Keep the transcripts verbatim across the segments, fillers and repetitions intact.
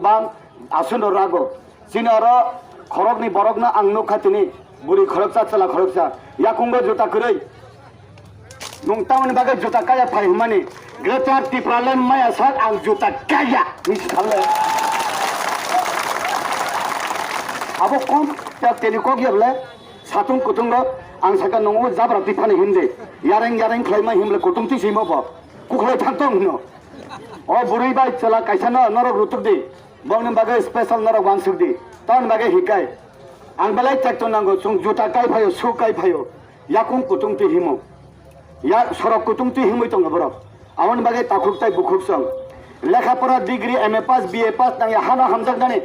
bang aswkno rago. Chini oro khorokni borokno ang nukha tini, bwrwi khoroksa, chwla khoroksa, yakungo juta kwrwi. Nwng tamoni bagwi juta kaya phai hwnmani? Greater Tipraland maya sak ang juta kaya hinwi si thanglai. Abo kom tak teni kok ya bwle? Satung kutung rok ang saka nungo jabra twi phani himdi. Yareng yareng khlaima himle kutung twi simo bo. Kukhlai thang tong hino. O bwrwi bai chwla kaisa no norok rutuk di. Bongni bagwi special norok wansuk di. Tamoni bagwi hikai. Ang belai tekto nango, chwng juta kai phaio, su kai phaio. Yakung kutung twi himo. Ya sorok kutung twi himwi tongo borok. Aboni bagwi takhuk tai bukhuk song. Lekha pora degree M A pass, B A pass nangya hano hamjaknani.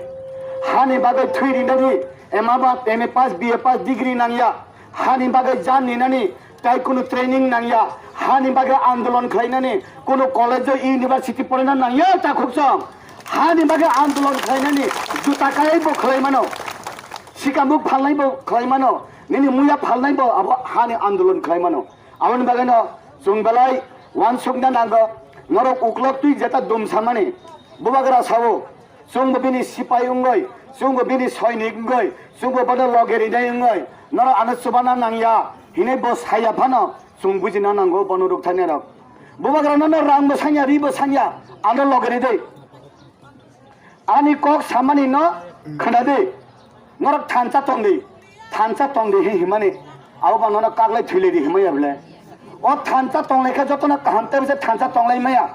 Hani bagwi thwi rinani M A ba, M A pass, B A pass degree nangya. Hani bagwi jan ninani tai kunu training nangya. Hani bagwi andolon khlainani kunu college o, university porina nangya takhuk song. Hani bagwi andolon khlainani juta kai bo khlai mano. Sikambuk phalnai bo khlai mano. Nini muya phalnai bo abo hani andolon khlai mano. Aboni bagwino chwng belai wansukna nango, norok uklok twi jeta dum samani. Bubagra sao, chwngbo bini sipai wngwi, chwngbo bini soinik wngwi, chwngbo bono loge rinai wngwi, norok ano chubana nangya hinwi bo saya phano chwng bujina nango bono rukthani rok. Bubagra nono rang bo sanya, ri bo sanya, ano loge ridwi. Ani kok samani no khna di. Norok thansa tong di. Thansa tong di hi himani. Abo ba nono kaglai thwilai di himaya bwle. O thansa tong lai khe jotono kaham tei bisa thansa tong lai maya.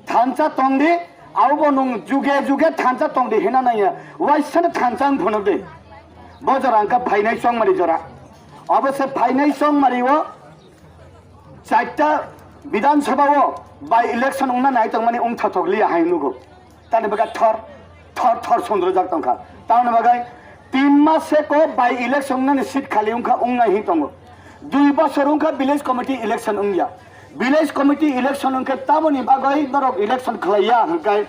Thansa tong di. Abo bo nwng juge juge thansa tong di hina nangya. Waisano thansa wng phunuk di. Bo jora wngkha phainai chongmari jora. Obo se phainai chongmari o Chaita Bidhan Sabha o by election wngna nai tongmani wngthothok liya hai nugo. Tani bwkha thor, thor, thor sundrojak tongkha. Tamoni bagwi tin mas se ko by election wngnani seat khali wngkha, wngnai hin tongo. Dui bosor wngkha village committee election wngya. Village committee election wngkhe tamoni bagwi norok election khlaiya hwnkhe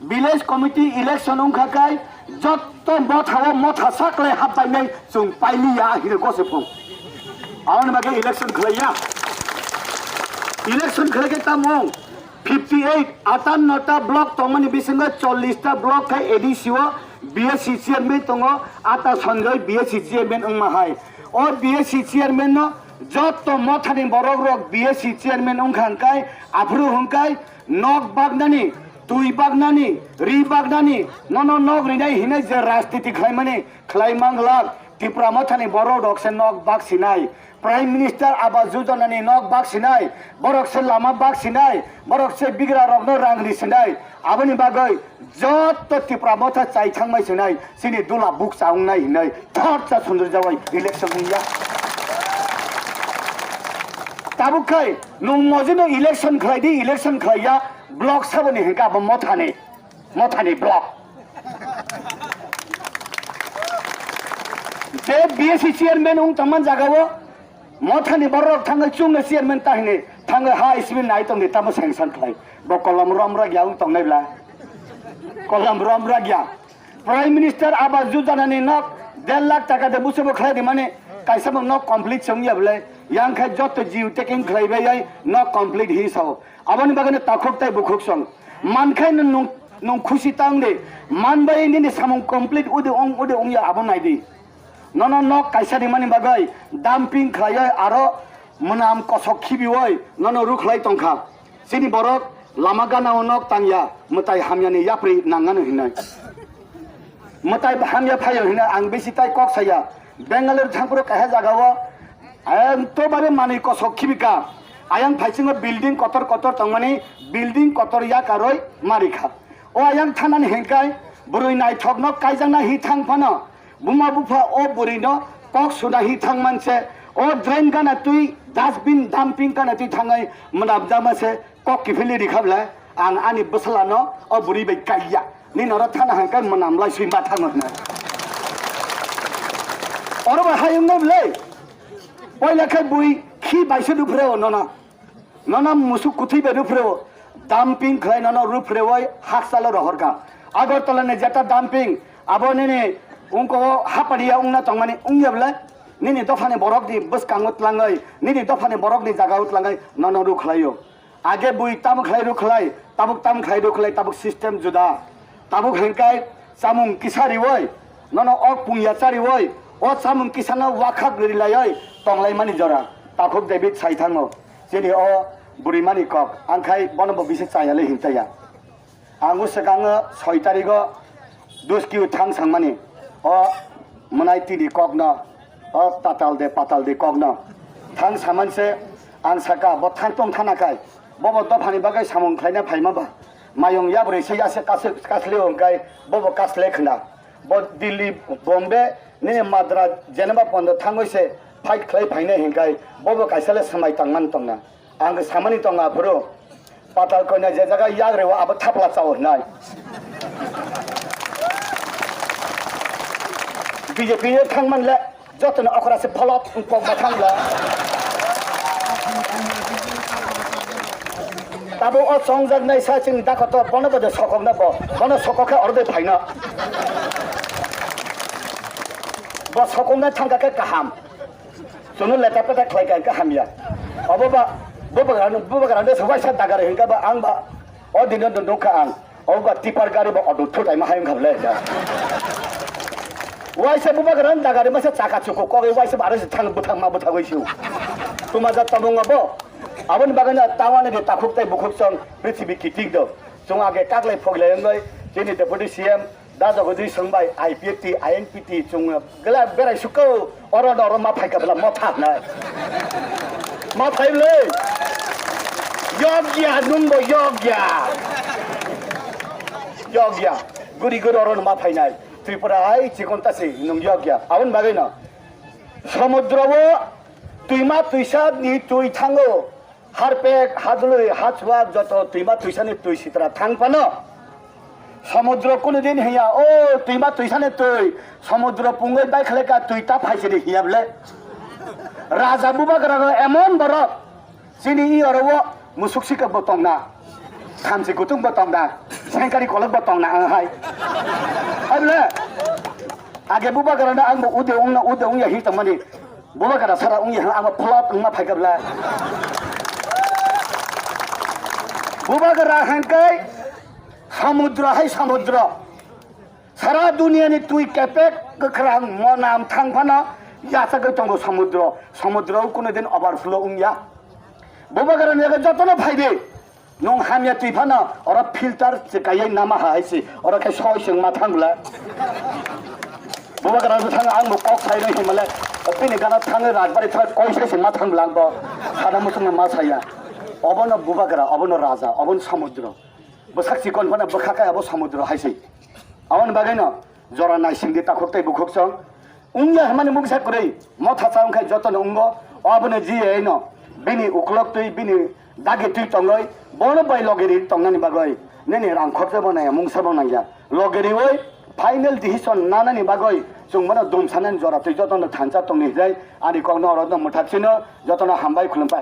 Village committee election wngkha kai jotto mothao motha saklai hapbainai chwng pailiya hino gose phung. Aboni bagwi election khlaiya. Election khlai khe tamo fifty eight, atanno ta block tongmani bisingo chollish ta block khai A D C o B S C chairman tongo, ata Sanjoy B S C chairman wngma hai. O B S C chairman no jotto mothani borok rok B S C chairman wngkha hwnkhe aphuru hwnkhe nok baknani, twi baknani, ri baknani, nono nok rinai hinwi je rajniti khlaimani, khlai manglak. Tipra mothani borok rok se nok bak sinai, Prime Minister Awas Yojana ni nok bak sinai, borok se lama bak sinai, borok se bigra rokno rang ri sinai. Aboni bagwi jotto Tipra motha chai thangmai sinai, chini dula bukcha wngnai hinwi thorsa sundrujawai election wngya. Tabuk khai nwng mojino election khlai di, election khlaiya, block saboni hinkhe abo mothani, mothani block. Je B S C chairman wng tongman jagao mothani borok thangwi chwngno chairman tahini thangwi ha isimi nai tongdi tamo sanction khlai. Bo kolom rom rok ya wng tongnai bla. Kolom rom rok ya. Prime Minister Awas Yojana ni nok der lakh taka de busubo khlai di mani kaisa bo nok complete se wngya bwle, yang khai jotto jiu taking khlai bai ai nok complete hi sao. Aboni bagwi no takhuk tai bukhuk song. Man khai no nung, nung khusi tang de. Man bai nini samung complete udi ong, udi ongya abo nai di. Nono nok kaisa di mani bagwi dumping khlai ai aro mwnam kosok khibi oi nono rukhlai tongkha. Chini borok lama gana o nok tangya, mwtai hamya ni yapri nangano hinwi. Mwtai hamya phaio hinwi ang bisi tai kok saya. Bangalore thangphuru kaisa jaga o, ayang to bare manwi kosok khibika. Ayang phaisingo building kotor kotor tongmani, building kotor yakaroi marikha. O ayang thanani hengkai, bwrwi naithokno kaijakna hi thang phano, buma bupha o bwrwino kok suna hi thang manse, o drain gana twi, dustbin dumping gana twi thangwi mwnamjama se, kok kiphilni rikha bwle, ang ani bwsala no o bwrwi bai kaiya. Nini oro thana hangkhe mwnam lai swi ma thango hwnwi. Oro bai hayung no bwle. Poila khe bui khi bai se ruphreo nono. Nono musuk kuthwi bai ruphreo. Dumping khlai nono ruphrewoi hakchalo rohorkha. Agartala ni jeta dumping abo nini ungko hapadiya ungna tongmani ungya bwle. Nini dophani borok ni bwskango tlangwi, nini dophani borok ni jaga o tlangwi nono rukhlaio. Age bui tamo khlai rukhlai, tabuk tamo khlai rukhlai, tabuk system juda. Tabuk hingkai chamung kisa riwi, nono ok pungya chariwi, o chamung kisano wakhak rilaiwi tonglaimani jora. Takhuk David sai thango, chini o burimani kok, angkhai bono bo bisi chayali hintaya. Ang o swkango soi tarigo Duskiu thang sangmani, o mwnai tini kokno, o tatal de patal de kokno thang samanse. Ang saka bo thang tong thana kai, bobo dophani bagwi samung khlaina phaima ba, mayung yabrwi se yase kasleo hwnkhe bobo kasle khna. Bo Delhi, Bombay, nini Madras, Geneva pondo thangwi se fight khlai phainai hwnkhe bobo kaisa le swmai tangmani tongna. Ang samani tongo aphuru, patal koina je jaga yagre o abo thapla chao hnai. B J P no thangman le jotono okra se pholot kok ma thangla. Tabo o chongjak nai sa chini dakho to bono bode sokok na bo, bono sokok khe orde phaina. Bo sokok na thangka khe kaham. Chwngno leta peta khlai ka hwnkhe hamya. Obo ba, bubagra, bubagra de waisa dagari hwnkhe ba ang ba, o dino nukha ang. Obo ba tipar gari ba auto thutai ma hayung khablai ka. Waisa bubagra dagari masa chaka chuku kogwi waisa ba arasi thang buthang ma buthagwi siu. Tuma ja tabung abo. Aboni bagwi na tawani de takhuk tai bukhuk song prithibi kiting do. Chwng age kaklai phoglai wngwi chini deputy C M Da jogodi songbai I P F T, I N P T chwng gela berai suko oro no oro ma phaika bela motha na. Ma phai le. Yogya nung bo yogya. Yogya. Guri guri oro no ma phainai. Tripura hai chikon tasi nung yogya. Abon bagwi no. Samudra o twima twisa ni twi thango. Harpek, hadului, hachuak joto twima twisani twi sitra thang phano. Samudro kunu din hiya, o twima twisani twi, samudro pungwi bai khlai ka twi ta phaisiri hiya bole. Raja bubagra no emon borok, chini i oro o musuk sikok bo tongna, thamchi kutung bo tongna, sengkari kolok bo tongna ang hai. Hai bole, age bubagra no ang bo ude ungna, ude ungya hi tongmani. Bubagra sara wngya hwnwi ang pholot wngma phaikha bwle. Bubagra hwnkhai samudra hai samudra. Sara duniyani twi kepek kwkhrang monam thang phano yachagwi tongo samudra. Samudra o kuno din overflow wngya. Bubagra ni jotono phaibi. Nung hamya twi phano oro filter chwkaiwi nama hai se, oro khe soi chwng ma thang bwle. Bubagra no thang ang bo kok sai rwi himale, bini gana thangwi rajbari thang koi sai chwng ma thang bwle ang bo. Sana muchung ma saya. Obono bubagra, obono raja, obono samudra. Bwsak chikon phano bwkha kaya bo samudra hai se. Aboni bagwi no jora naisingdi takhuk tei bukhuk song. Wngya hwnmani mungsa kwrwi motha cha wngkha jotono wngo. Abono jiyaino bini uklok twi bini dagi twi tongwi bono bai logeri tongnani bagwi nini rang khorchabo nangya, mungsabo nangya. Logeriwi final decision nanani bagwi chwng bono dumsanani jora twi jotono thansa tongni hwnwi ani kokno oro mwthak chino jotono hambai khulumpai.